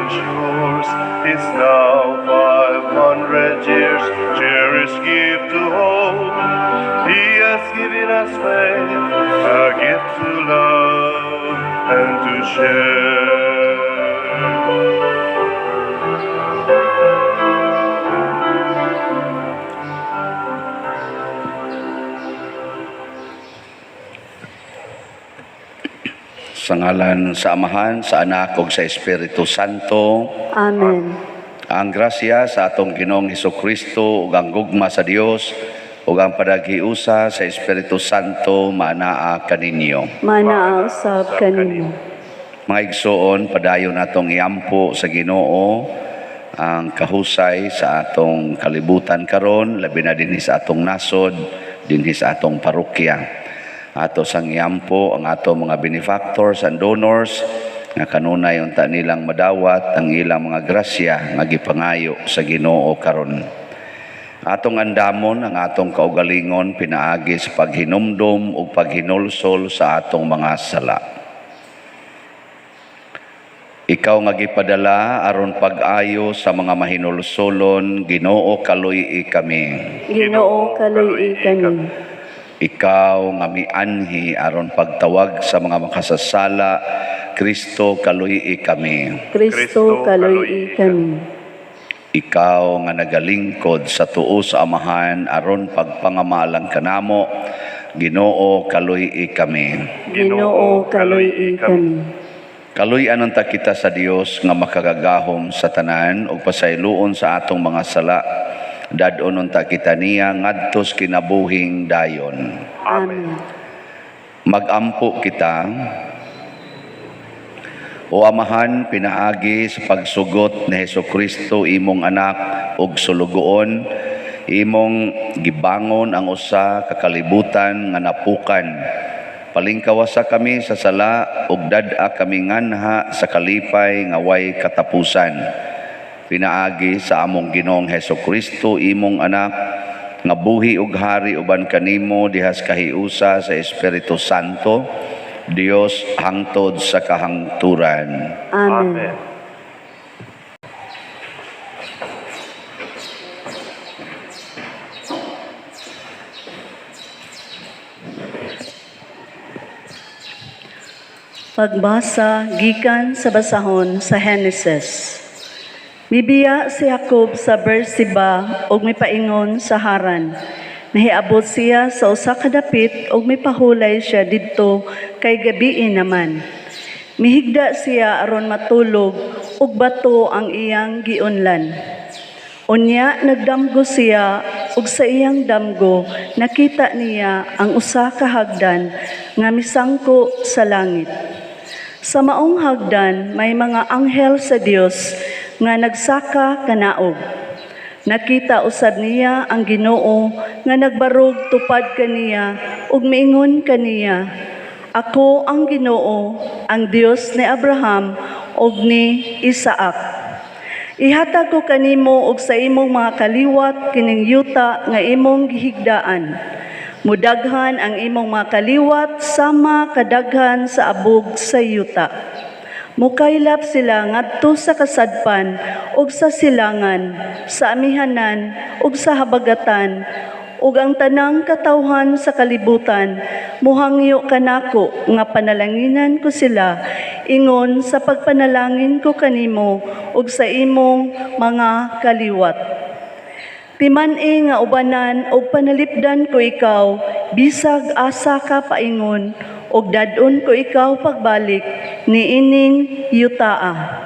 ensures its now 500 years cherished gift to all. He has given us faith, a gift to love and to share. Sa ngalan sa Amahan, sa Anak ug sa Espiritu Santo. Amen. Ang grasya sa atong Ginoong Hesukristo ug ang gugma sa Dios ug ang panaghiusa sa Espiritu Santo maanaa kaninyo. Manaa usab kanimo. Mga igsoon, padayon natong iampo sa Ginoo ang kahusay sa atong kalibutan karon, labi na dinhi sa atong nasod, dinhi sa atong parokya. Ato sang iampo ang ato mga benefactors and donors nga kanunay unta nilang madawat ang ilang mga grasya nga gipangayo sa Ginoo karon. Atong andamon ang atong kaugalingon pinaagi sa paghinumdom ug paghinulsol sa atong mga sala. Ikaw nga gipadala aron pag-ayo sa mga mahinulsolon, Ginoo, kaluy-i kami. Ginoo, kaluy-i kami. Ikaw nga mianhi aron pagtawag sa mga makasasala, Kristo, kaluy-i kami. Kristo, kaluy-i kami. Ikaw nga nagalingkod sa tuo sa Amahan aron pagpangamalang kanamo, Ginoo, kaluy-i kami. Ginoo, kaluy-i kami. Kaluy-an unta kita sa Dios nga makagagahom sa tanan ug pasayloon sa atong mga sala. Dad-on unta kita niya ngadto sa kinabuhing dayon. Amen. Magampo kita. O Amahan, pinaagi sa pagsugot ni Hesukristo imong anak ug sulugoon, imong gibangon ang usa ka kalibutan nga napukan. Palingkawasa kami sa sala ug dad-a kami nganha sa kalipay nga way katapusan. Pinaagi sa among Ginoong Hesukristo imong anak nga buhi ug hari uban kanimo dihas kahiusa sa Espiritu Santo, Dios hangtod sa kahangturan. Amen. Amen. Pagbasa gikan sa basahon sa Henesis. Mibiya si Jacob sa Beersheba ug mipaingon sa Haran. Nahiabot siya sa usa ka dapit ug mipahulay siya didto kay gabii naman. Mihigda siya aron matulog ug bato ang iyang giunlan. Unya nagdamgo siya ug sa iyang damgo nakita niya ang usa ka hagdan nga misangko sa langit. Sa maong hagdan may mga anghel sa Dios nga nagsaka kanaog. Nakita usab niya ang Ginoo nga nagbarog tupad kaniya ug miingon kaniya, "Ako ang Ginoo, ang Dios ni Abraham ug ni Isaac. Ihatag ko kanimo ug sa imong mga kaliwat kining yuta nga imong gihigdaan. Mudaghan ang imong mga kaliwat sama kadaghan sa abog sa yuta. Mukaylap sila ngadto sa kasadpan ug sa silangan, sa amihanan ug sa habagatan, ug ang tanang katawhan sa kalibutan muhangyo kanako nga panalanginan ko sila ingon sa pagpanalangin ko kanimo ug sa imong mga kaliwat. Timan-i nga ubanan ug panalipdan ko ikaw bisag asa ka paingon, ug dad-on ko ikaw pagbalik niining yutaa.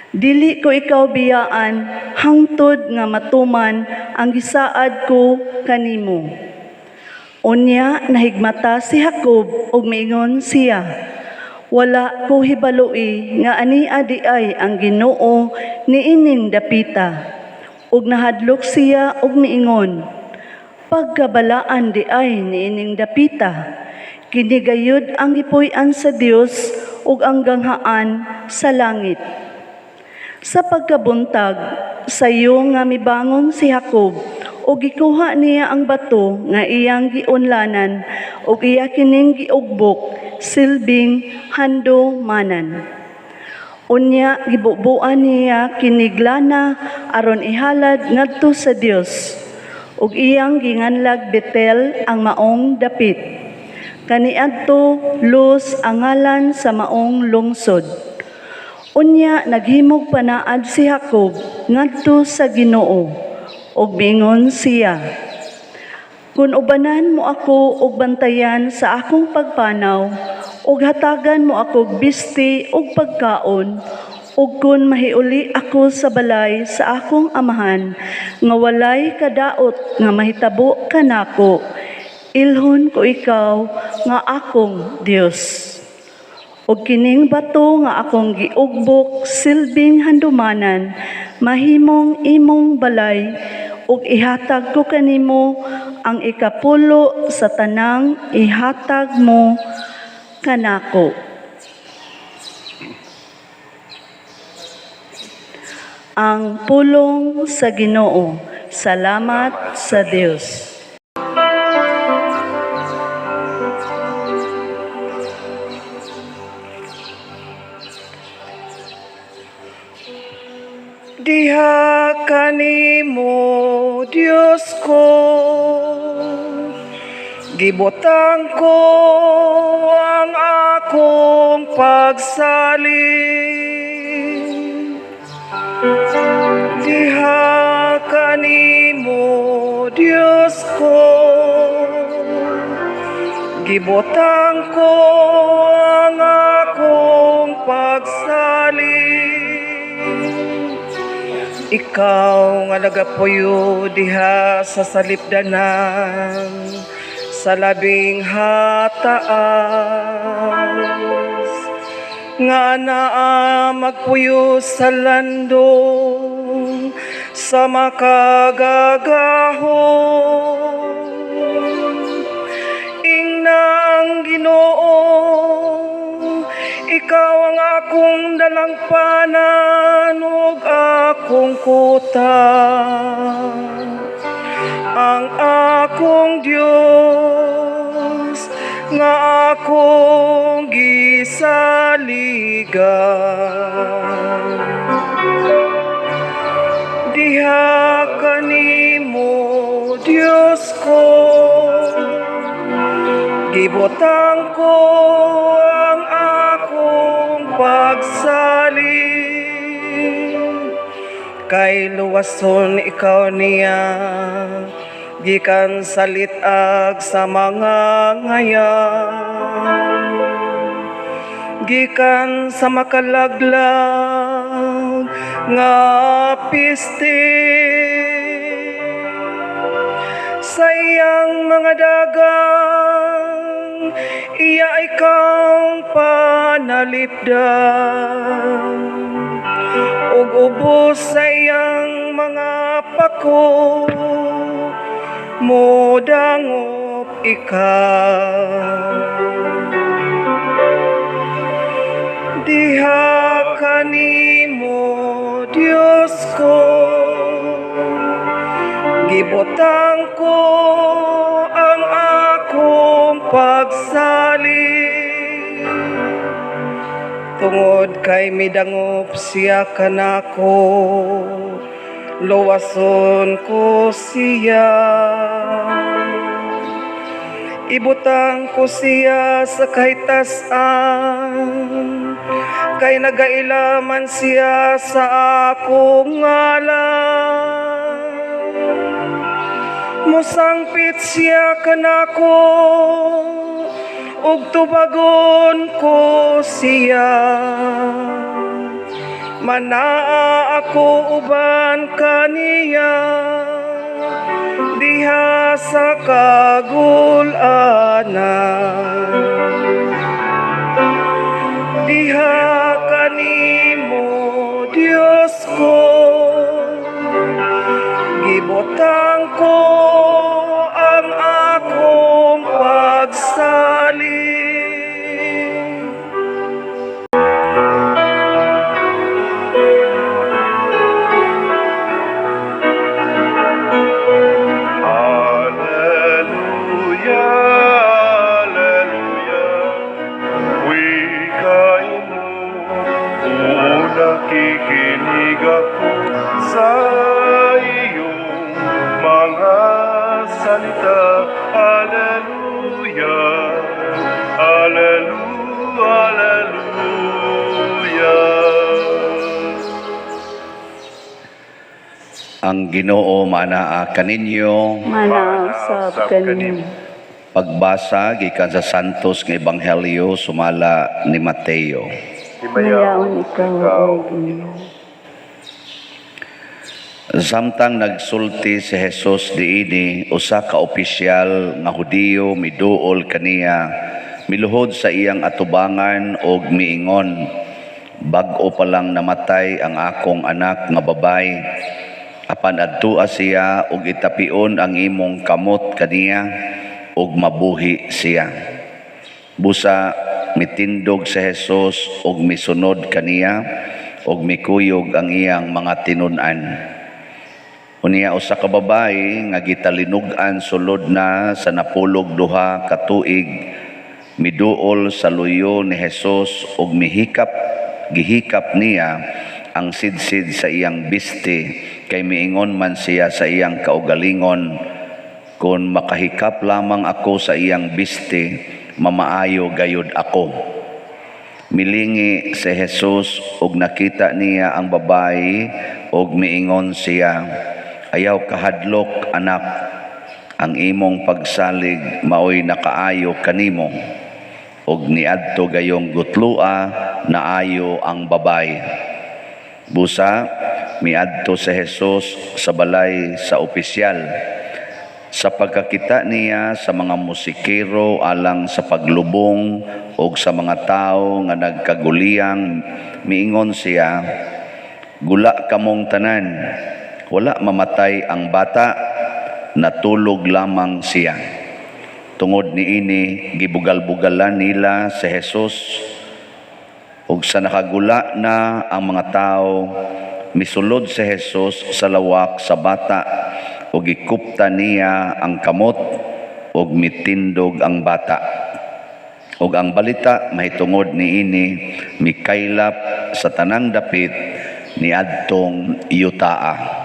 Dili ko ikaw biyaan hangtod nga matuman ang gisaad ko kanimo." Unya nahigmata si Jacob ug miingon siya, "Wala ko hibaloi nga ania diay ang Ginoo niining dapita." Ug nahadlok siya ug miingon, "Pagkabalaan diay niining dapita. Kini gayud ang gipuy-an sa Dios ug ang ganghaan sa langit." Sa pagkabuntag, sayo nga mibangon si Jacob ug gikuha niya ang bato nga iyang giunlanan ug iya kining giugbok silbing handumanan. Unya gibubuan niya kinig lana aron ihalad ngadto sa Dios. Ug iyang ginganlag Betel ang maong dapit. Kaniadto Luz ang ngalan sa maong lungsod. Unya naghimog panaad si Jacob ngadto sa Ginoo ug miingon siya, "Kun ubanan mo ako og bantayan sa akong pagpanaw ug hatagan mo ako bisti ug pagkaon, ug kun mahiuli ako sa balay sa akong amahan nga walay kadaot nga mahitabo kanako, ilhon ko ikaw nga akong Dios. Ug kining bato nga akong giugbok silbing handumanan mahimong imong balay, ug ihatag ko kanimo ang ikapulo sa tanang ihatag mo kanako." Ang pulong sa Ginoo. Salamat sa Dios. Diha kanimo, Dios ko, gibutang ko ang akong pagsalig. Diha kanimo, Dios ko, gibutang ko ang akong pagsalig. Ikaw nga nagapuyo diha sa salipdanan sa labing hataas, nga naa magpuyo sa landong sa makagagahom. Ingna ang Ginoo, ikaw ang akong dalangpanan ug akong kuta, ang akong Dios nga akong gisaligan. Diha kanimo, Dios ko, gibutang ko ang akong pagsalig. Kay luwason ikaw niya gikan sa lit-ag sa mga ngayan, gikan sa makalaglag nga piste. Sa iyang mga dagang iya ikang panalipdan, ug ubos sa iyang mga pako modangop ikaw. Diha kanimo, Dios ko, gibutang ko ang akong pagsalig. Tungod kay midangop siya kanako, luwason ko siya. Ibutang ko siya sa kahitasan, kay nagailaman siya sa akong ngalan. Musangpit siya kanako, ug tubagon ko siya. Manaa ako uban kaniya diha sa kagulanan. Diha kanimo, Dios ko, gibutang ko ang akong pagsalig. Alleluia, Alleluia, we kay Alleluia, Alleluia, Alleluia. Ang Ginoo maanaa kaninyo. Mana usab kanimo. Pagbasa gikan sa Santos nga Ebanghelyo sumala ni Mateo. Himayaon ikaw, O Ginoo. Samtang nagsulti si Jesus diini, usa ka opisyal nga Hudiyo miduol kaniya, miluhod sa iyang atubangan og miingon, "Bag-o pa lang namatay ang akong anak nga babay. Apan adtua siya og itapion ang imong kamot kaniya og mabuhi siya." Busa mitindog si Jesus og misunod kaniya og mikuyog ang iyang mga tinun-an. Unya usa ka babayi nga gitalinog-an sulod na sa 12 ka tuig miduol sa luyo ni Jesus og mihikap gihikap niya ang sidsid sa iyang biste, kay miingon man siya sa iyang kaugalingon, "Kon makahikap lamang ako sa iyang biste, mamaayo gayud ako." Milingi si Jesus og nakita niya ang babayi og miingon siya, "Ayaw kahadlok, anak, ang imong pagsalig maoy nakaayo kanimo." Og niadto gayong gutlua naayo ang babayi. Busa miadto si Jesus sa balay sa opisyal. Sa pagkakita niya sa mga musikero alang sa paglubong og sa mga tao nga nagkaguliyang, miingon siya, "Gula kamong tanan, wala mamatay ang bata, natulog lamang siya." Tungod niini gibugal-bugalan nila si Jesus. Ug sa nakagula na ang mga tao, misulod si Jesus sa lawak sa bata ug gikupta niya ang kamot ug mitindog ang bata. Ug ang balita mahitungod niini mikaylap sa tanang dapit niadtong yutaa.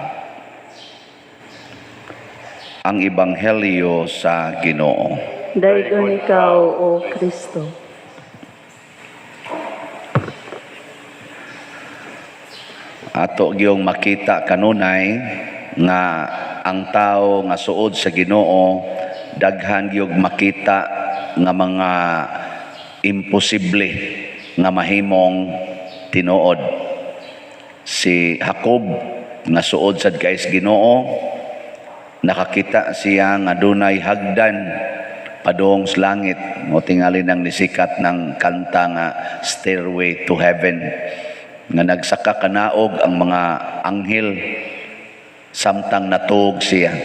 Ang Ebanghelyo sa Ginoo. Daygon ikaw, O Kristo. Ato gyung makita kanunay nga ang tao nga suod sa Ginoo daghan gyud makita nga mga imposible nga mahimong tinuod. Si Jacob nga suod sad kay Ginoo, nakakita siya nga dunay hagdan padung sa langit, mo tingali nang nisikat ng kanta nga Stairway to Heaven, nga nagsaka kanaog ang mga anghel samtang natuog siya.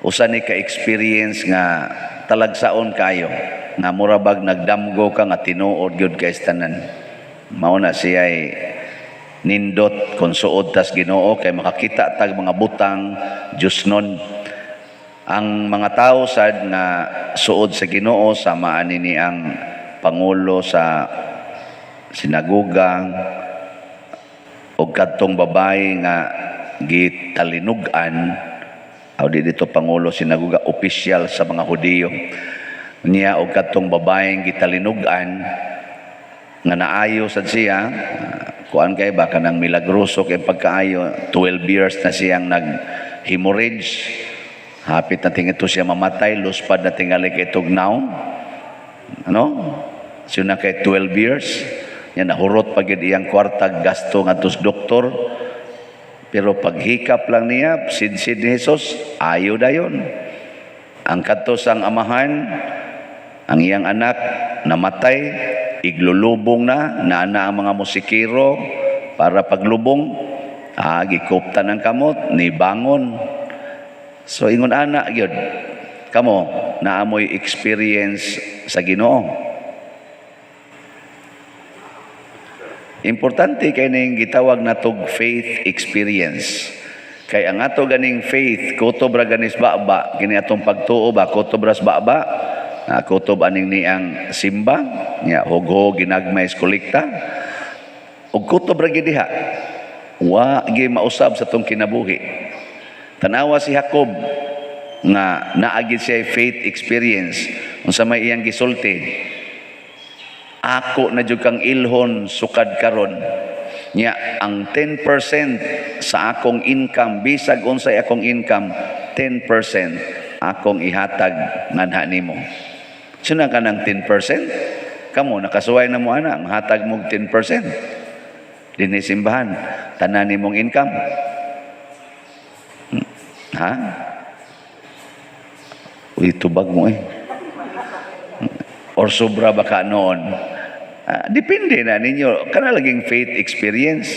Usa ni ka experience nga talagsaon kayo nga murabag nagdamgo ka nga tinuod gyud kay tanan. Mao na siya ay nindot kon suod tas Ginoo kay makakita tag mga butang Dios nun. Ang mga tao sad nga suod sa Ginoo, sama ani ni ang pangulo sa sinagoga o kadtong babae nga gitalinugan, aw di dito pangulo sinagoga, opisyal sa mga Hudiyo niya, og kadtong babaeng gitalinugan nga naayo sad siya, kuan kay ba kanang milagroso kay pagkaayo. 12 years na siyang nag-hemorrhage, hapit na tingito siya mamatay, luspad na tingali kay tugnaw, ano siya na kay 12 years yan, nahurot pag iyang kwarta gasto ngadto sa doktor, pero paghikap lang niya sidsid ni Jesus, ayo dayon. Ang kadto sang amahan, ang iyang anak namatay, iglulubong na naana ang mga musikero para paglubong, gikuptan ang kamot ni bangon. So ingon ana gyud kamo naamoy experience sa Ginoo. Importante kay ning gitawag natog faith experience. Kay ang ato ganing faith kutob ra ganis baba, kini atong pagtuo ba kutob ra sa baba, kutob aning niang simba, nya hog-hog ginagmay sa kolekta. Ug kutob ra gid diha. Wa gi mausab sa tong kinabuhi. Tanawa si Jacob, Nga naa gyud siya faith experience. Unsa may iyang gisulti? "Ako na jud kang ilhon sukad karon. Nya ang 10% sa akong income, bisag unsay akong income, 10% akong ihatag nganha nimo." Sino ka ng 10%? Kamo, nakasuway na mo ana, ang hatag mo 10%. Dinhi simbahan, tanan nimong income. Ha? Uy, tubag mo eh. Or sobra ba ka noon? Ah, depende na ninyo. Kana laging faith experience.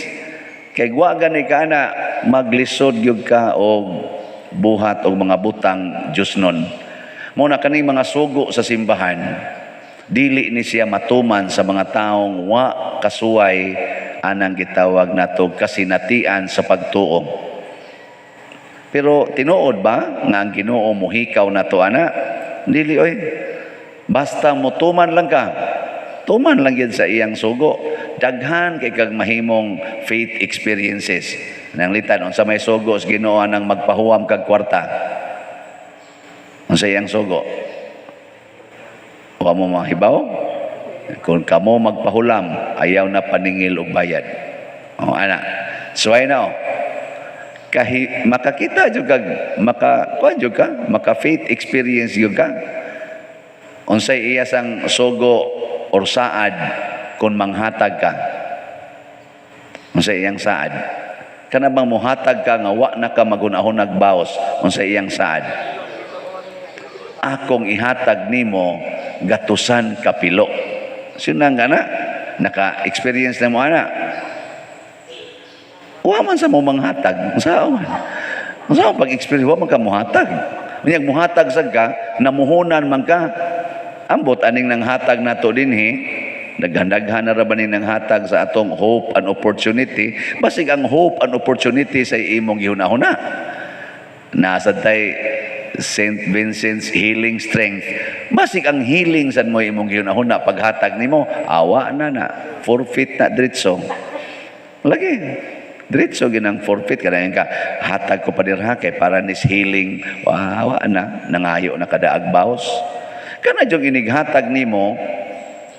Kay wa gani ka na maglisod gyud ka og buhat og mga butang Diyos nun. Mao na kaning mga sugo sa simbahan, dili ni siya matuman sa mga taong wa kasuway anang gitawag nato kasinatian sa pagtuo. Pero tinuod ba nga ang Ginoo mohikaw nato ana? Dili oy. Basta motuman lang ka. Tuman lang yun sa iyang sugo. Daghan kay kag mahimong faith experiences. Nanglitan unsa may sugo sa Ginoo nang magpahuwam kag kwarta? Unsa iyang sugo? Wa mo mahibaw? Kung kamo magpahulam, ayaw na paningil og bayad. O ana. Suway na oh. Kahi, makakita jud kag maka kuan jud ka, maka faith experience jud ka. Unsay iya sang sugo or saad kung manghatag ka? Unsay iyang saad? Kana bang muhatag ka nga wa na ka magunahunag baos, unsay iyang saad? "Akong ihatag nimo gatusan kapilo." Sino nga na? Naka-experience na mo ana. Wa man sa mo manghatag. Unsa man? Unsa man pag-experience, wa man ka muhatag. Unyag muhatag sad ka, namuhunan man ka. Ambot aning nang hatag nato dinhi, daghan-daghan na ra ba ni nang hatag sa atong Hope and Opportunity? Basig ang Hope and Opportunity sa imong gihuna-huna. Nasa tay St. Vincent's Healing Strength. Basig ang healing san mo imong gihuna-huna paghatag nimo, awa na na, forfeit na diretso. Lagi, diretso ginang forfeit kada ka hatag ko pa dirha kay para nis healing, wa na, nangayo na kadaag baos. Kana jung inighatag nimo,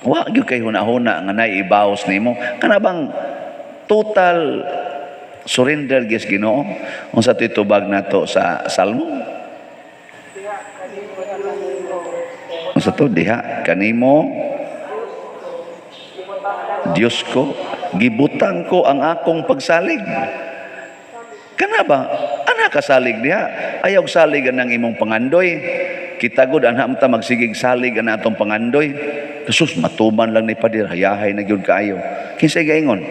wa gyud kay huna-huna nga nay ibaos nimo. Kana bang total surrender gyud Ginoo? Unsa to'y tubag nato sa Salmo? Unsa to diha kanimo, Dios ko, gibutang ko ang akong pagsalig. Kana ba ana kasalig diha? Ayaw salig ang imong pangandoy. Kita gud ana ta magsigig salig ang atong pangandoy. "Jesus, matuman lang ni pader, hayahay na gyud kaayo." Kinsay gaingon?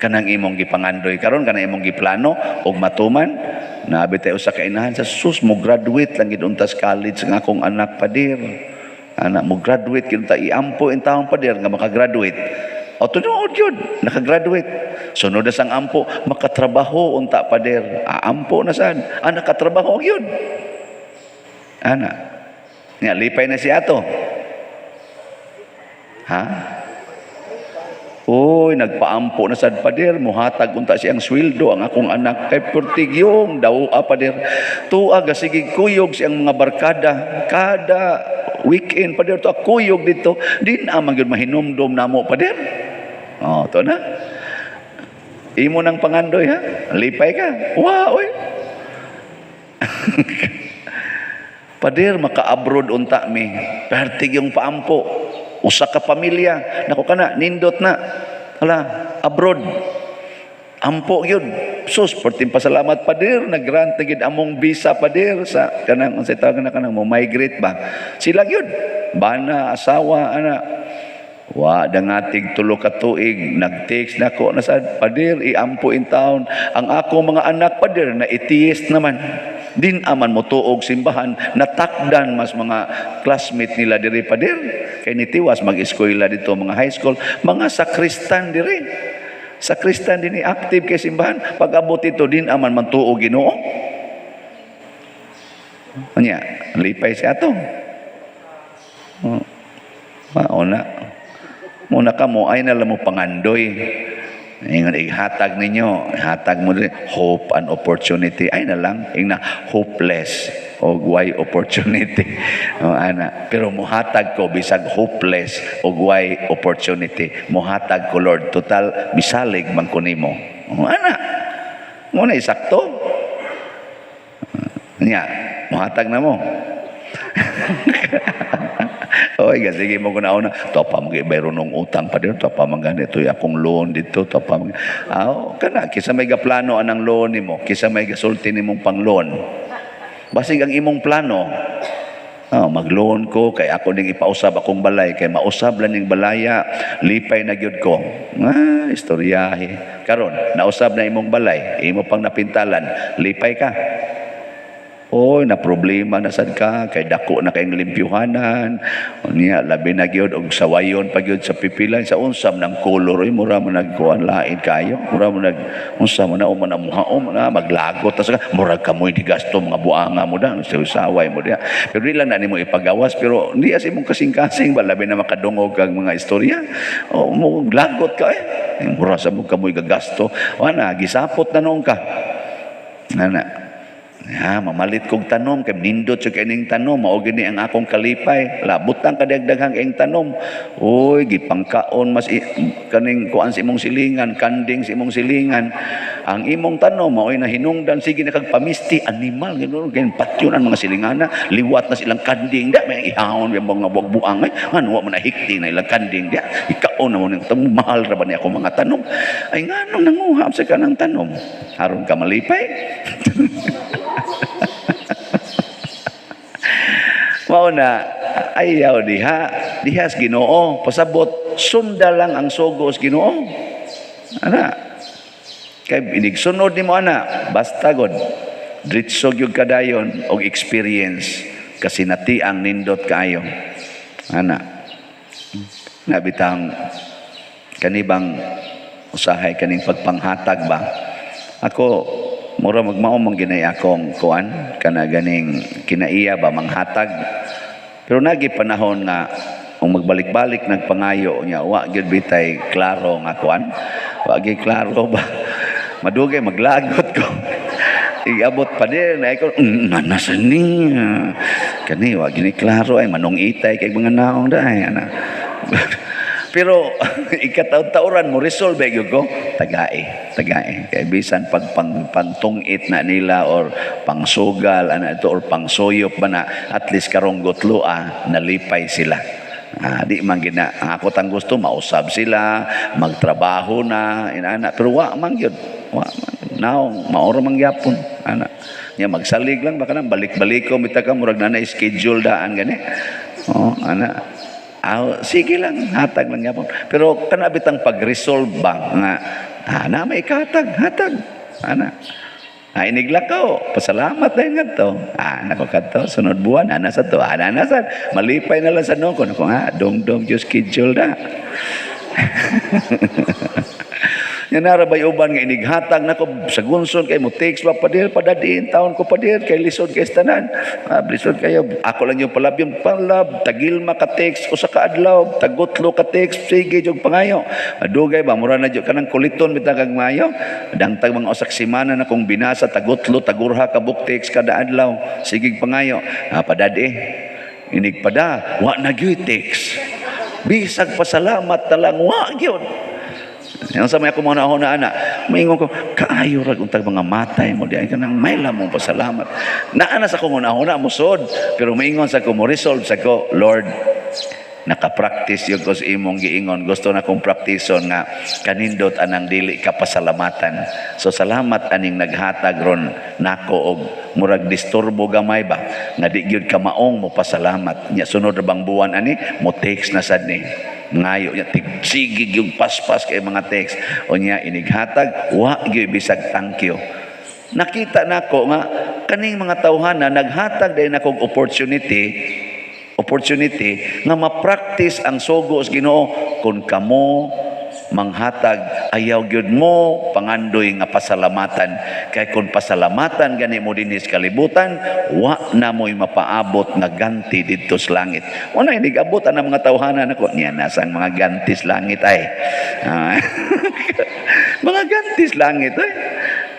Kanang imong gipangandoy karon, kanang imong giplano og matuman. Nabi tayo sa kainahan sa sus, mo graduate lang gid unta sa college ang akong anak, pader. Anak mo graduate gid unta, iampo in taong pader nga makagraduate. O tinuod yun, nakagraduate. Sunod na sang ampo, "Makatrabaho unta, pader." Aampo na sad. Ah, nakatrabaho yun. Ana. Nga, lipay na si ato. Ha? "Uy, nagpaampo na sad, pader, muhatag unta siyang sweldo ang akong anak kay pertigyong daw a, pader. Tuwa gasigig kuyog siyang mga barkada kada weekend, pader, to kuyog dito. Di na man gyud mahinumdom namo, pader." Oh, to na. Imo nang pangandoy ha. Lipay ka. Wa oy. "Pader, maka-abroad unta mi." Pertig yung paampo. Usa ka pamilya. Nako kana, nindot na. Hala, abroad. Ampo yun. Sus, perting pasalamat, pader, nag-grant na gid among visa, pader, sa kanang unsay tawag na kanang mo migrate ba. Sila gyud. Bana, asawa, ana. Wa dangatig 3 ka tuig, nag-text nako na sad, "Pader, iampo in town ang ako mga anak, pader, na atheist naman. Din aman mo tuog simbahan, natakdan mas mga classmate nila diri, pader. Kay nitiwas mag-eskwela dito mga high school, mga sakristan diri. Sakristan dinhi, active kay simbahan. Pag abot ito, din aman man tuog Ginoo." Anya, lipay si ato. Oh, mauna. Muna ka mo ay na lang mo pangandoy. Ingon ihatag ninyo, hatag mo din hope and opportunity. Ay na lang, ingna hopeless og way opportunity. O ana, pero muhatag ko bisag hopeless og way opportunity. Muhatag ko, Lord, total misalig man ko nimo. O ana. Mo na sakto. Nya, muhatag na mo. Oy, sige mo ko na una. Topa mo bayro nung utang pa dito, topa man ganito akong loan dito, topa man. Ah, kana kisa may gaplano anang loan nimo, kisa may gasulti nimong pang loan. Basig ang imong plano, oh, mag-loan ko kay ako ning ipausab akong balay kay mausab lang ning balaya, lipay na gyud ko. Ah, istoryahe. Karon, nausab na imong balay, imo pang napintalan, lipay ka. Oy, na problema na sad ka kay dako na kayong limpyuhanan. Unya labi na gyud og sawayon pa gyud sa pipilan sa unsam ng color, oy, mura mo nagkuan, lain kayo. Mura mo nag unsa mo na o man muhaom na maglagot ta sa murag kamoy di gasto mga buanga mo da sa saway mo diha. Pero di lang na nimo ipagawas, pero di as imong kasing-kasing ba, labi na makadungog kag mga istorya. O mo lagot ka eh. Mura sa mo kamoy gagasto. Wala gisapot na noon ka. Ana. Ha, mamalit kog tanom kay nindot jud kay ning tanom, mao gini ang akong kalipay. Labot ang kadagdaghang ing tanom. Uy, gipangkaon mas kaning kuan sa imong silingan, kanding sa imong silingan. Ang imong tanom mao'y nahinungdan, sige na kag pamisti animal ganoon ganyan patyon ang mga silingana, liwat na silang kanding da may ihawon yung mga buang ay ano wa man nahikti na ilang kanding da ikaon na mo ning mahal ra ba ni ako mga tanom. Ay nganong nanguha sa kanang tanom aron ka malipay. Mao na ayaw diha diha sa Ginoo pasabot, sunda lang ang sugo sa Ginoo ana kay inigsunod nimo ana basta god diretso gyud kadayon og experience kasi natiang nindot kaayo ana. Nabitang kanibang usahay kaning pagpanghatag ba, ako mura magmao man ginay akong kuan kana ganing kinaiya ba manghatag, pero nagi panahon nga kung magbalik-balik nagpangayo niya wa gyud bitay klaro nga kuan, wa gyud klaro ba, madugay maglagot ko iabot pa din ay ko nasa niya kani wa gyud klaro ay manong itay kay mga naong daay ana. Pero ikataon-taoran mo resolve gyud ko, tagae, tagae. Kay bisan pag pangtungit na nila or pangsugal ana ito or pangsuyop ba na, at least karong gutloa nalipay sila. Ah, di man gina ang ako tang gusto mausab sila, magtrabaho na inana, pero wa man gyud. Wa man naong maoro man gyapon ana. Nya magsalig lang baka nang balik-balik ko mita ka murag na schedule daan gani. Oh, ana. Aw, sige lang, hatag lang yapon. Pero kana bitang pag-resolve ba nga na may katag, hatag. Ana. Ah, iniglakaw, pasalamat na nga to. Ah, nako kadto, sunod buwan, ana sa to, ana na sa. Malipay na lang sa noko. Nako nga, dong-dong yung schedule na. Yan narabay uban nga inighatag nako sa gunson kay mo text pa padir padadiin taon ko padir kay lisod kay tanan. Ah, lisod kayo. Ako lang yung palab yung palab tagilma ka text usa ka adlaw, tagutlo ka text sige jud pangayo. Adugay ba mura na jud kanang kuliton bitang kag mayo. Dangtag mga usak semana na kung binasa tagutlo tagurha ka book text kada adlaw. Sige pangayo. Ah, padadi. Inigpada wa na gyud text. Bisag pasalamat talang wa gyud. Yang sa may ako mga nauna ana, maingon ko, kaayo rag untag mga matay mo diay kanang may lamong pasalamat. Naa na sa akong una musod, pero maingon sa ko mo resolve sa ko, Lord, naka-practice yun ko sa imong giingon. Gusto na kong praktison nga kanindot anang dili ka pasalamatan. So salamat aning naghatag ron nako og murag disturbo gamay ba nga di gyud ka maong mo pasalamat. Nya sunod ra bang buwan ani mo text na sad ni. Ngayo niya tigsigig yung paspas kay mga text o niya inighatag wa gyud bisag thank you. Nakita nako nga kaning mga tawhana naghatag dahil nakog opportunity nga ma-practice ang sugo sa Ginoo. Kung kamo Manghatag, ayaw gyud mo pangandoy nga pasalamatan. Kay kung pasalamatan gani mo dinhi sa kalibutan, wa na mo'y mapaabot nga ganti didto sa langit. Wala inigabot ang mga tawhana nako niya nasang mga ganti sa langit ay. Ah, mga ganti sa langit ay.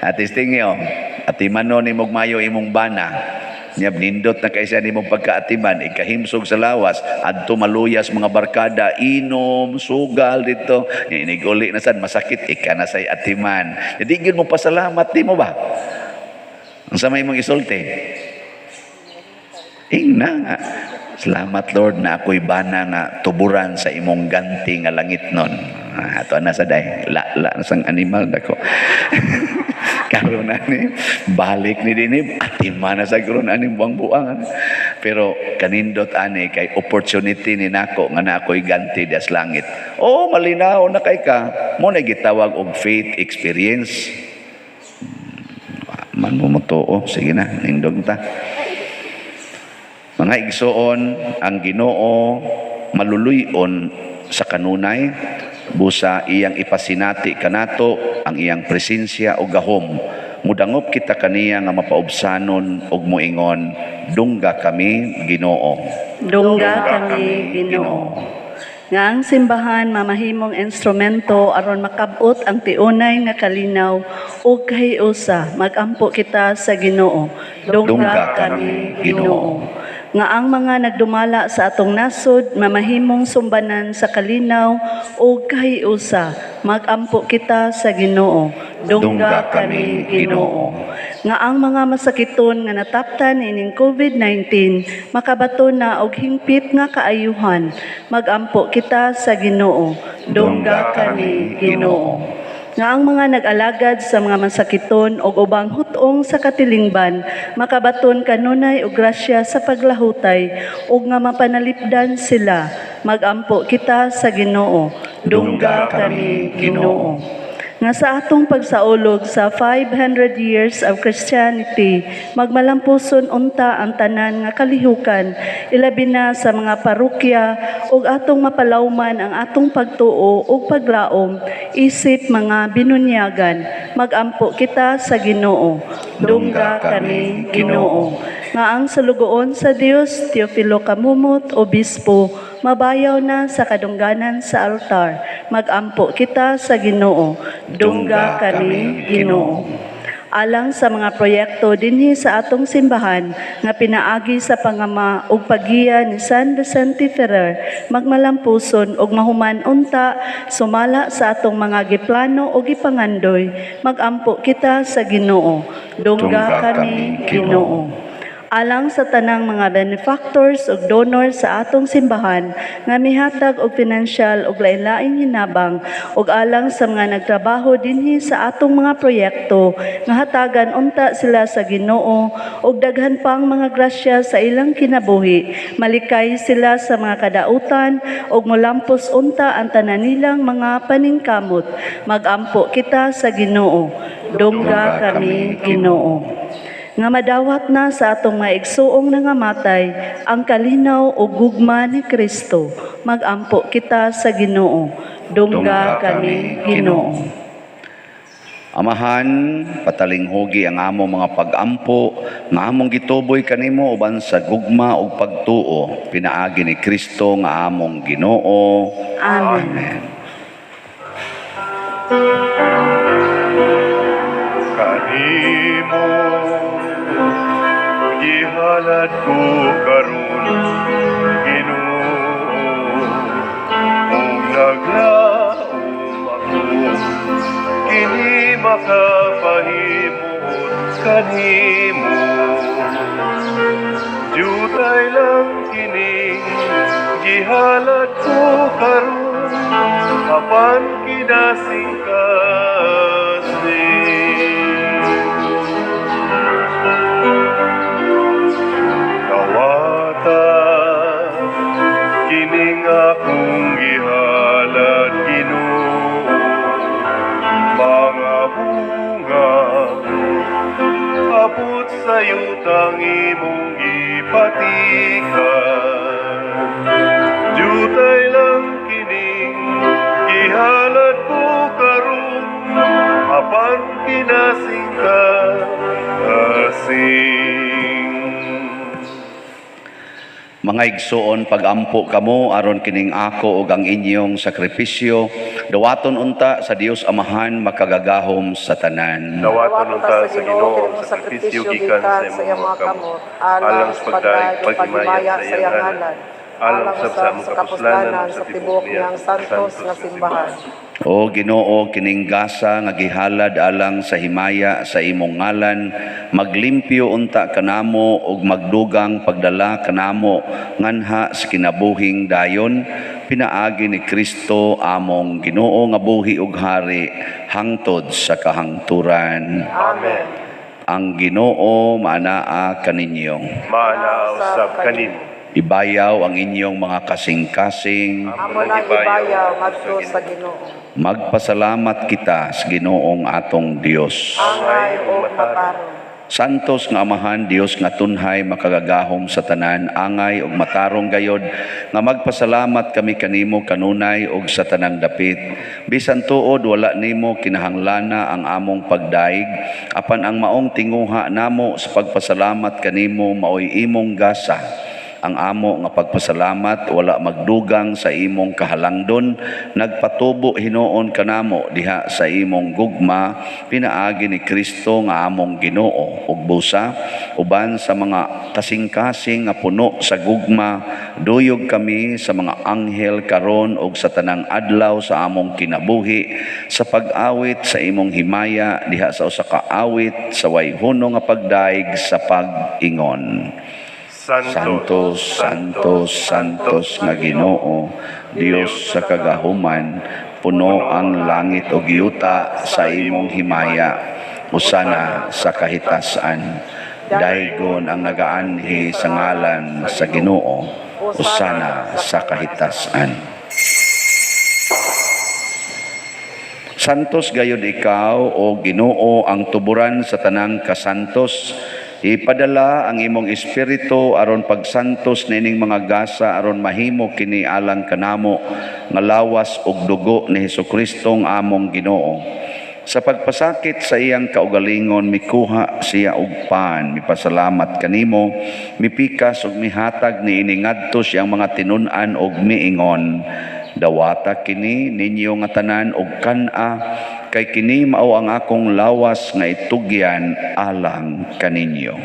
At istingyo, atimanon ni mayo imong bana. Nya nindot na kay siya nimong pagkaatiman, ikahimsog sa lawas, adto maluyas mga barkada, inom, sugal dito. Nya inig-uli na sad masakit ika na say atiman. Di gyud mo pasalamat, di mo ba? Ang sa may mong isulti? Ingna nga. Salamat, Lord, na ako'y bana nga tuburan sa imong ganti nga langit nun. Ah, ato na sa day. La, la na sang animal dako. Karon na ni, balik ni dinhi, atima na sa karon ani buang-buang. Pero kanindot ani kay opportunity ni nako nga na ako'y ganti das langit. Oh, malinaw na kay ka. Mo na gitawag og faith experience. Man mo motuo, sige na, nindog ta. Mga igsoon, ang Ginoo maluluy-on sa kanunay busa iyang ipasinati kanato ang iyang presensya o gahom. Mudangop kita kaniya nga mapaubsanon og moingon, "Dungga kami, Ginoo." Dungga kami, Ginoo. Nga ang simbahan mamahimong instrumento aron makabot ang tiunay nga kalinaw ug kahiusa, magampo kita sa Ginoo. Dungga kami, Ginoo. Nga ang mga nagdumala sa atong nasod mamahimong sumbanan sa kalinaw ug kahiusa, magampo kita sa Ginoo. Dungga kami, Ginoo. Nga ang mga masakiton nga nataptan ining COVID-19 makabaton na og hingpit nga kaayuhan, magampo kita sa Ginoo. Dungga kami, Ginoo. Nga ang mga nag-alagad sa mga masakiton og ubang hutong sa katilingban makabaton kanunay og grasya sa paglahutay ug nga mapanalipdan sila, magampo kita sa Ginoo. Dungga kami, Ginoo. Nga sa atong pagsaulog sa 500 years of Christianity, magmalampuson unta ang tanan nga kalihukan, ilabi na sa mga parokya, ug atong mapalawman ang atong pagtuo ug paglaom isip mga binunyagan, magampo kita sa Ginoo. Dungga kami, Ginoo. Nga ang sulugoon sa Dios Teofilo Camomot, Obispo, mabayaw na sa kadungganan sa altar, magampo kita sa Ginoo. Dungga kami, Ginoo. Alang sa mga proyekto dinhi sa atong simbahan nga pinaagi sa pangama ug paggiya ni San Vicente Ferrer, magmalampuson ug mahuman unta sumala sa atong mga giplano o gipangandoy, magampo kita sa Ginoo. Dungga kami, Ginoo. Alang sa tanang mga benefactors ug donors sa atong simbahan nga mihatag og pinansyal ug lain-laing hinabang ug alang sa mga nagtrabaho dinhi sa atong mga proyekto nga hatagan unta sila sa Ginoo og daghan pang mga grasya sa ilang kinabuhi, malikay sila sa mga kadautan ug molampos unta ang tanan nilang mga paningkamot, magampo kita sa Ginoo. Dungga kami, Ginoo. Nga madawat na sa atong mga igsuong nangamatay ang kalinaw o gugma ni Kristo, magampo kita sa Ginoo. Dungga kami, Ginoo. Amahan, patalinghugi ang among mga pag-ampo nga among gituboy kanimo uban sa gugma ug pagtuo pinaagi ni Kristo nga among Ginoo. Amen. Amen. Kanimo gihalad ko karon, Ginoo, ug naglaom ako kini makapahimot kanimo. Jutay lang kini gihalad ko karon, apan kinasingkas ni. Kawata kining akong gihalad, Ginoo, mga bunga abot sa yutang imong gipatikan. Jutay lang kining gihalad ko. blessing. Mga igsoon, pagampo kamo aron kining ako ug ang inyong sakripisyo dawaton unta sa Dios Amahan makagagahom sa tanan. Dawaton unta sa Ginoo ang sakripisyo gikan sa imong mga kamot, alang sa pagdaig paghimaya sa iyang ngalan, alang sab sa among kapuslanan sa tibuok niyang santos nga simbahan. O Ginoo, kining gasa nga gihalad alang sa himaya sa imong ngalan, maglimpyo unta kanamo ug magdugang pagdala kanamo nganha sa kinabuhing dayon, pinaagi ni Kristo among Ginoo nga buhi ug hari hangtod sa kahangturan. Amen. Ang Ginoo maanaa kaninyo. Maanaa usab kanimo. Ibayaw ang inyong mga kasing-kasing. Amo nang ibayaw ngadto sa Ginoo. Magpasalamat kita sa Ginoong atong Dios. Angay ug matarong. Santos nga Amahan, Dios nga tunhay makagagahom sa tanan, angay ug matarong gayod nga magpasalamat kami kanimo kanunay ug sa tanang dapit. Bisan tuod wala nimo kinahanglana ang among pagdaig, apan ang maong tinguha namo sa pagpasalamat kanimo maoy imong gasa. Ang amo nga pagpasalamat wala magdugang sa imong kahalangdon, nagpatubo hinuon kanamo diha sa imong gugma pinaagi ni Kristo nga among Ginoo. Ug busa uban sa mga kasing-kasing nga puno sa gugma, duyog kami sa mga anghel karon ug sa tanang adlaw sa among kinabuhi sa pag-awit sa imong himaya diha sa usa ka awit sa way huno nga pagdaig sa pag-ingon. Santos, Santos, Santos nga Ginoo, Dios sa kagahuman, puno ang langit ug yuta sa imong himaya, usana sa kahitasan. Daygon ang nagaanhi sa ngalan sa Ginoo, usana sa kahitasan. Santos gayud ikaw, o Ginoo, ang tuburan sa tanang kasantos. Ipadala ang imong espiritu aron pagsantos nining mga gasa aron mahimo kini alang kanamo nga lawas ug dugo ni Hesukristo ang among Ginoo. Sa pagpasakit sa iyang kaugalingon mikuha siya og pan, mipasalamat kanimo, mipikas ug mihatag niini ngadto siyang mga tinun-an ug miingon, dawata kini ninyo nga tanan og kan-a, kay kini mao ang akong lawas nga itugyan alang kaninyo.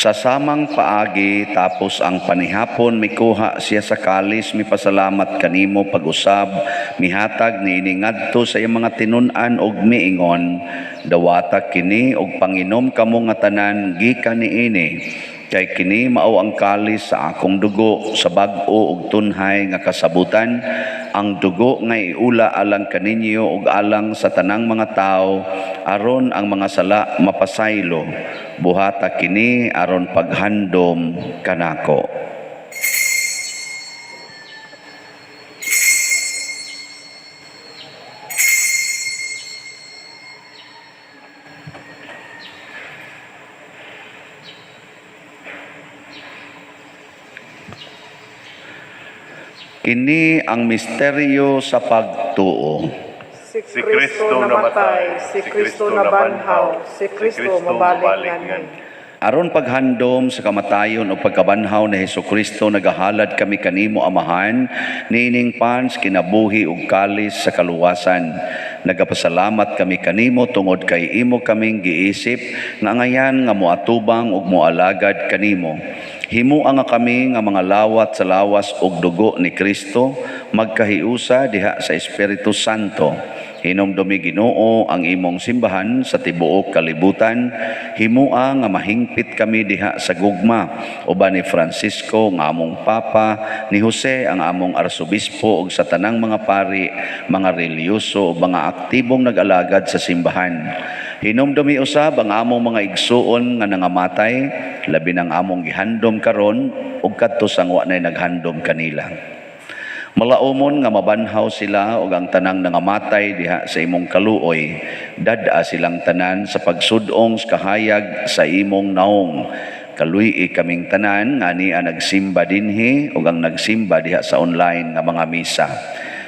Sa samang paagi, tapos ang panihapon, mikuha siya sa kalis, mipasalamat kanimo pag-usab, mihatag niini ngadto sa iyang mga tinun-an og miingon, dawata kini og panginom kamo nga tanan gikan niini, kay kini mao ang kalis sa akong dugo sa bag-o ug tunhay nga kasabutan, ang dugo nga iula alang kaninyo ug alang sa tanang mga tawo aron ang mga sala mapasaylo. Buhata kini aron paghandom kanako. Kini ang misteryo sa pagtuo. Si Kristo namatay, si Kristo nabanhaw, si Kristo mabalik nganhi. Aron paghandom sa kamatayon o pagkabanhaw ni Hesukristo, nagahalad kami kanimo Amahan, niining pans kinabuhi ug kalis sa kaluwasan. Nagapasalamat kami kanimo tungod kay imo kaming giisip nga ngayan nga moatubang ug moalagad kanimo. Himua nga kami nga mga lawat sa lawas ug dugo ni Kristo, magkahiusa diha sa Espiritu Santo. Hinumdumi Ginoo ang imong simbahan sa tibuok kalibutan. Himua nga mahingpit kami diha sa gugma uban ni Francisco nga among Papa, ni Jose ang among arsobispo ug sa tanang mga pari, mga relihiyoso ug mga aktibong nag-alagad sa simbahan. Hinumdumi usab ang among mga igsuon nga nangamatay, labi ng among gihandom karon ug kadto sang wa nay naghandom kanila. Malaumon nga mabanhaw sila ug ang tanang nangamatay diha sa imong kaluoy. Dad-a silang tanan sa pagsudong sa kahayag sa imong naong. Kaluy-i kaming tanan nga ania nagsimba dinhi ug ang nagsimba diha sa online nga mga misa.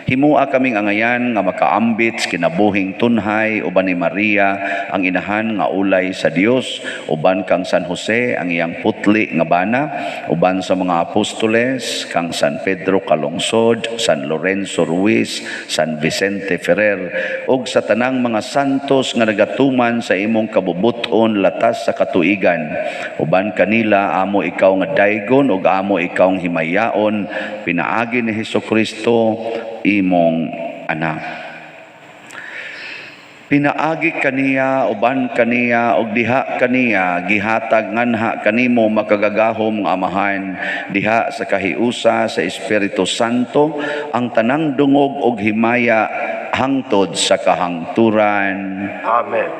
Himua kaming angayan nga makaambit sa kinabuhing tunhay uban ni Maria, ang inahan nga ulay sa Dios, uban kang San Jose, ang iyang putli nga bana, uban sa mga apostoles, kang San Pedro Calungsod, San Lorenzo Ruiz, San Vicente Ferrer, ug sa tanang mga santos nga nagatuman sa imong kabubuton latas sa katuigan. Uban kanila amo ikaw nga daygon ug amo ikaw himayaon pinaagi ni Hesus Kristo, imong anak. Pinaagi kaniya, uban kaniya, ug diha kaniya, gihatag nganha kanimo, makagagahom nga Amahan, diha sa kahiusa sa Espiritu Santo, ang tanang dungog ug himaya hangtod sa kahangturan. Amen.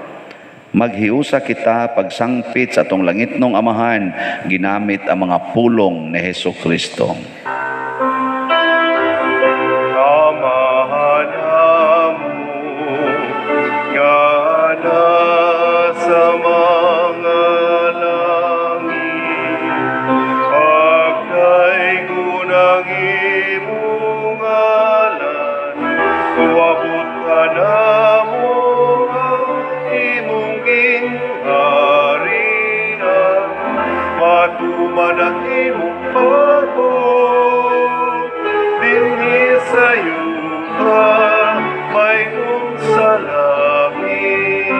Maghiusa kita pagsangpit sa atong langitnong Amahan ginamit ang mga pulong ni Hesus Kristo. Amahan namo nga nasa mga langit, pagdaygon ang imong ngalan, Moabot kanamo ang imong gingharian, matuman ang imong pagbuot, dinhi sa yuta, mayon sa langit.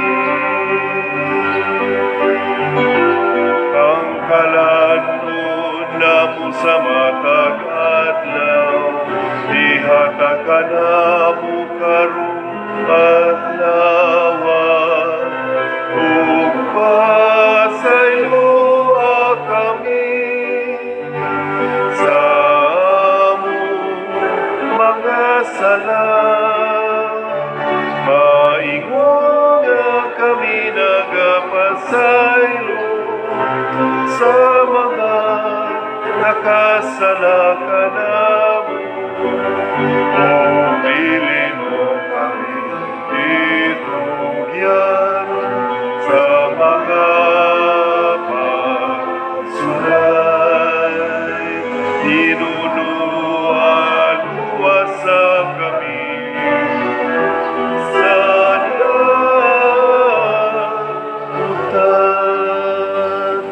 Ang kalan-on namo sa matag adlaw, ihatag kanamo karong adlaw. Ug pasayloa kami sa among mga sala, maingon nga kami nagapasaylo sa mga nakasala kanamo. Ug dili mo kami itugyan sa mga pagsulay. Tinunuan luwasa kami sa dautan.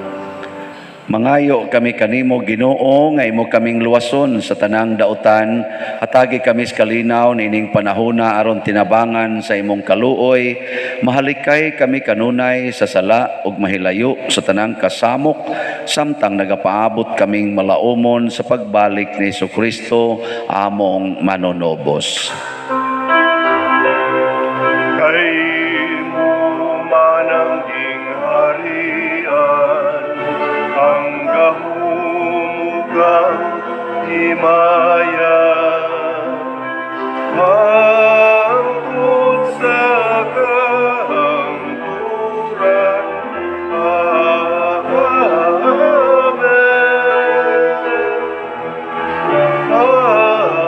Mangayo kami kanimo, Ginoo, nga imo kaming luwason sa tanang dautan. Hatagi kami sa kalinaw niining panahona aron tinabangan sa imong kaluoy. Mahalikay kami kanunay sa sala ug mahilayo sa tanang kasamok samtang nagapaabot kaming malaumon sa pagbalik ni Kristo among manunobos. Kay imo man ang gingharian, ang gahom ug ang himaya, hangtod sa kahangturan. Amen. Amen.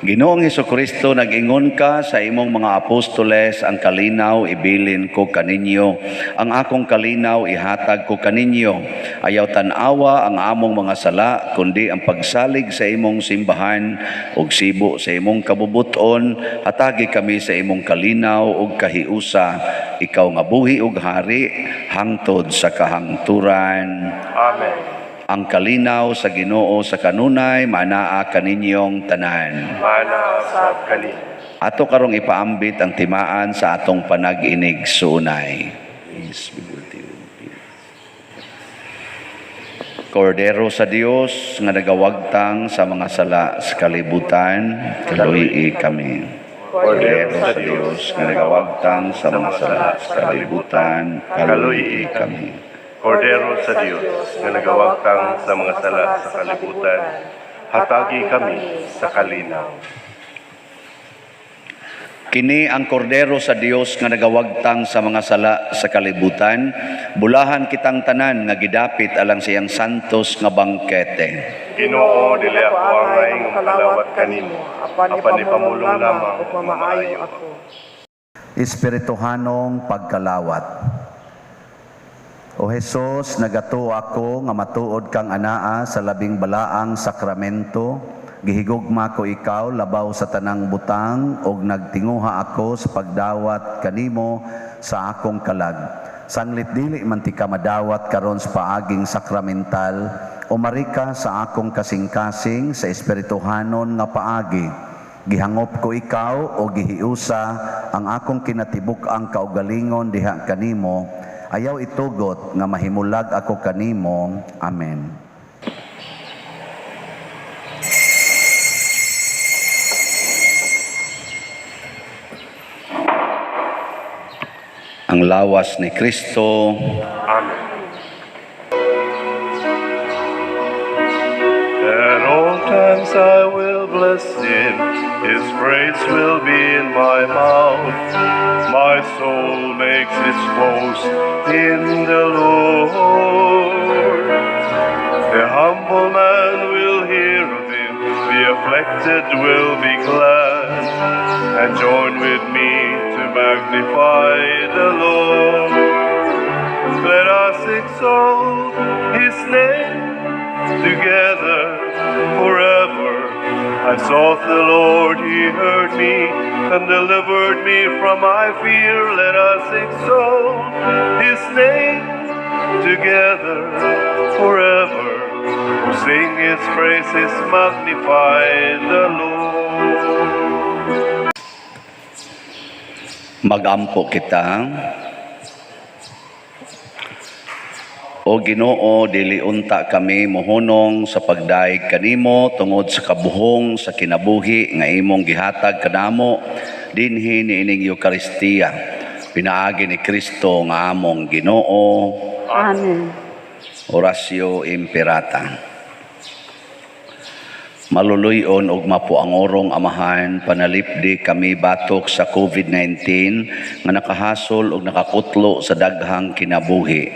Ginoong Kristo, nag-ingon ka sa imong mga apostoles, "Ang kalinaw ibilin ko kaninyo, ang akong kalinaw ihatag ko kaninyo." Ayaw tan-awa ang among mga sala, kundi ang pagsalig sa imong simbahan ug sibo sa imong kabubuton, hatagi kami sa imong kalinaw ug kahiusa, ikaw nga buhi ug hari hangtod sa kahangturan. Amen. Ang kalinaw sa Ginoo sa kanunay manaa kaninyong tanan. Mana sa kanino. Ato karong ipaambit ang timaan sa atong panag-inig suunay. Peace be with you. Kordero sa Dios nga nagawagtang sa mga sala sa kalibutan, kaluy kami. Kordero sa Dios nga nagawagtang sa mga sala sa kalibutan, kaluy kami. Kordero sa Dios nga nagawagtang sa mga sala sa kalibutan, hatagi kami sa kalinaw. Kini ang kordero sa Dios nga nagawagtang sa mga sala sa kalibutan. Bulahan kitang tanan nga gidapit alang sa iyang santos nga bangkete. Ginoo, dili ako angay nga mokalawat kanimo, apan ipamulong lamang ug mamaayo ako. Espirituhanong pagkalawat. O Hesus, nagatuo ako nga matuod kang anaa sa labing balaang sakramento. Gihigugma ko ikaw labaw sa tanang butang ug nagtinguha ako sa pagdawat kanimo sa akong kalag. Sanglit dili man tika madawat karon sa paaging sakramental, umari ka sa akong kasing-kasing sa espirituhanon nga paagi. Gihangop ko ikaw o gihiusa ang akong kinatibuk-ang kaugalingon diha kanimo. Ayaw itugot nga mahimulag ako kanimo. Amen. Ang lawas ni Kristo. Amen. At all times I will bless him, his praise will be in my mouth. My soul makes its boast in the Lord. The humble man will hear of him, the afflicted will be glad, and join with me to magnify the Lord. Let us exalt his name together forever. I sought the Lord, he heard me and delivered me from my fear. Let us exalt his name together forever. Oh, sing his praises, magnify the Lord. Magampo kita. O Ginoo, dili unta kami mohunong sa pagdayeg kanimo tungod sa kabuhong sa kinabuhi nga imong gihatag kanamo dinhi niining Eukaristiya. Pinaagi ni Kristo nga among Ginoo. Amen. Oratio Imperata. Maluluy-on ug mapuangorong Amahan, panalipdi kami batok sa COVID-19 nga nakahasol ug nakakutlo sa daghang kinabuhi.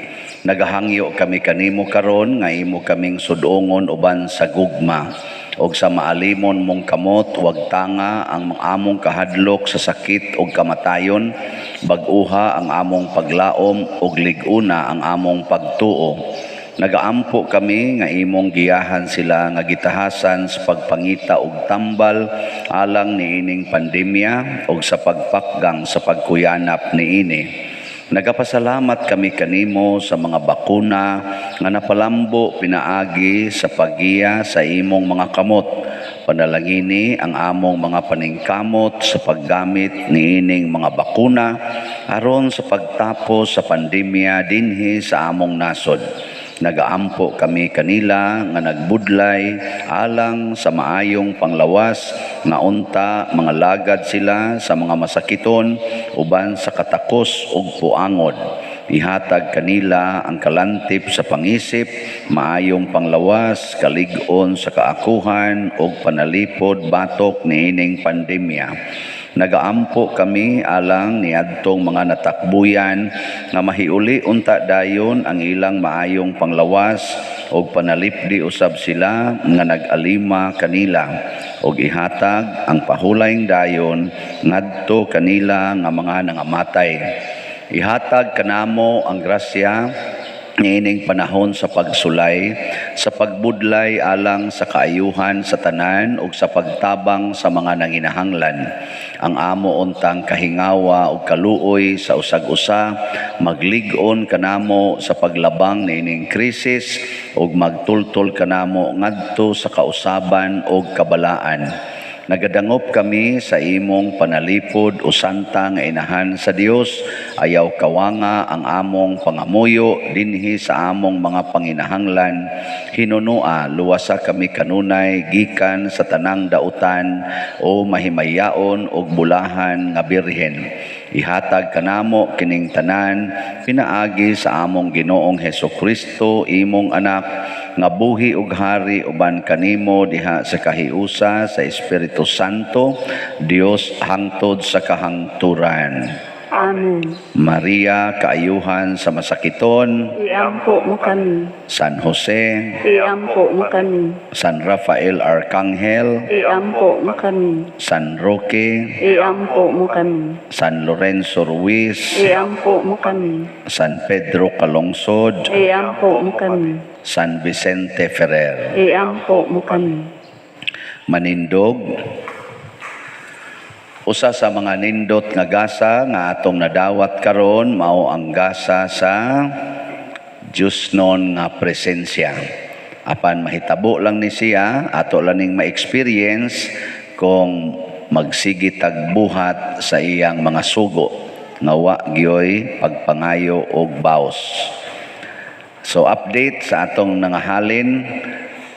Nagahangyo kami kanimo karon nga imo kaming sudongon uban sa gugma ug sa maalimon mong kamot, wag tanga ang among kahadlok sa sakit ug kamatayon, bag-uha ang among paglaom ug lig-una ang among pagtuo. Nagaampo kami nga imong giyahan sila nga gitahasan sa pagpangita og tambal alang niining pandemya ug sa pagpakgang sa pagkuyanap niini. Nagapasalamat kami kanimo sa mga bakuna nga napalambo pinaagi sa paggiya sa imong mga kamot. Panalangini ang among mga paningkamot sa paggamit niining mga bakuna aron sa pagtapos sa pandemya dinhi sa among nasod. Nagaampo kami kanila nga nagbudlay alang sa maayong panglawas nga unta mga lagad sila sa mga masakiton uban sa katakos ug puangod. Ihatag kanila ang kalantip sa pangisip, maayong panglawas, kalig-on sa kaakuhan ug panalipod batok niining pandemya. Nagaampo kami alang niadtong mga natakbuyan nga mahiuli unta dayon ang ilang maayong panglawas og panalipdi usab sila nga nag-alima kanila og ihatag ang pahulayng dayon ngadto kanila nga mga nangamatay. Ihatag kanamo ang grasya niining panahon sa pagsulay, sa pagbudlay alang sa kaayuhan sa tanan ug sa pagtabang sa mga nanginahanglan. Ang amo untang kahingawa ug kaluoy sa usag-usa, maglig-on kanamo sa paglabang niining krisis ug magtultol kanamo ngadto sa kausaban ug kabalaan. Nagadangop kami sa imong panalipod o santa nga inahan sa Dios. Ayaw kawanga ang among pangamuyo dinhi sa among mga panginahanglan. Hinunua, luwasa kami kanunay gikan sa tanang dautan o mahimayaon og bulahan nga birhen. Ihatag kanamo kining tanan pinaagi sa among Ginoong Hesukristo, imong anak, nga buhi ug hari uban kanimo diha sa kahiusa sa Espiritu Santo, Dios, hangtod sa kahangturan. Amen. Maria, kaayuhan sa masakiton, Iampo mo kami. San Jose, Iampo mo kami. San Rafael Arcangel, Iampo mo kami. San Roque, Iampo mo kami. San Lorenzo Ruiz, Iampo mo kami. San Pedro Calungsod, Iampo mo kami. San Vicente Ferrer. Iampo mo kami. Manindog. Usa sa mga nindot nga gasa nga atong nadawat karon mao ang gasa sa Diyosnon nga presensya. Apan mahitabo lang ni siya, ato lang ning ma-experience kung magsige tag buhat sa iyang mga sugo nga wa gyoy pagpangayo og baos. So update sa atong nangahalin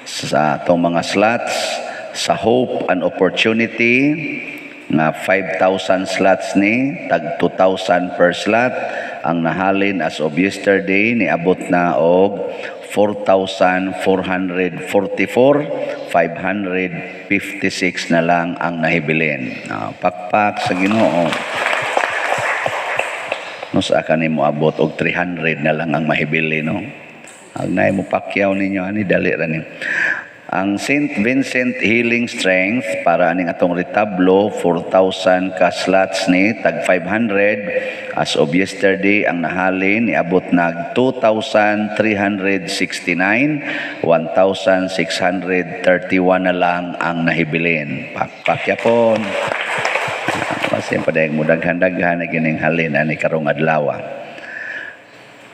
sa atong mga slots sa Hope and Opportunity nga 5,000 slots ni, tag 2,000 per slot. Ang nahalin as of yesterday, niabot na og 4,444, 556 na lang ang nahibilin. Pakpak sa Ginoo. No, sa kani mo abot og 300 na lang ang mahibili, no. Ag nay mo pakyaw ninyo ani, dali ra ni. Ang St. Vincent Healing Strength para aning atong retablo, 4,000 ka slots ni, tag 500. As of yesterday, ang nahalin niabot nag 2,369, 1,631 na lang ang nahibilin. Pakpakyapon. Basin padayag mo daghan-daghan na gining halin ani karong adlaw.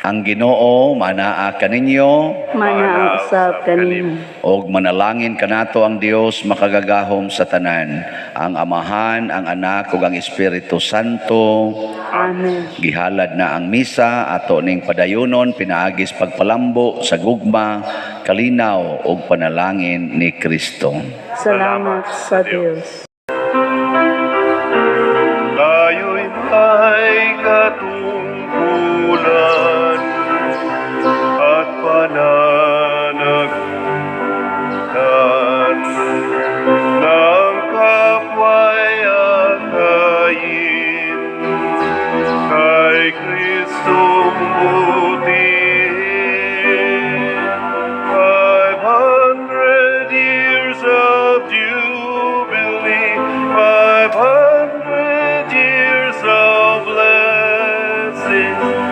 Ang Ginoo manaa kaninyo. Manaa usab kanimo. Og manalangin kanato ang Dios makagagahom sa tanan, ang Amahan, ang Anak ug ang Espiritu Santo. Amen. Gihalad na ang misa, ato ning padayunon pinaagis pagpalambo sa gugma, kalinaw ug panalangin ni Kristo. Salamat sa Dios. Tayo'y may katungkulan at pananagutan ng kapwa'y akayin kay Kristong butihin. 500 years of jubilee, 500 years of blessings.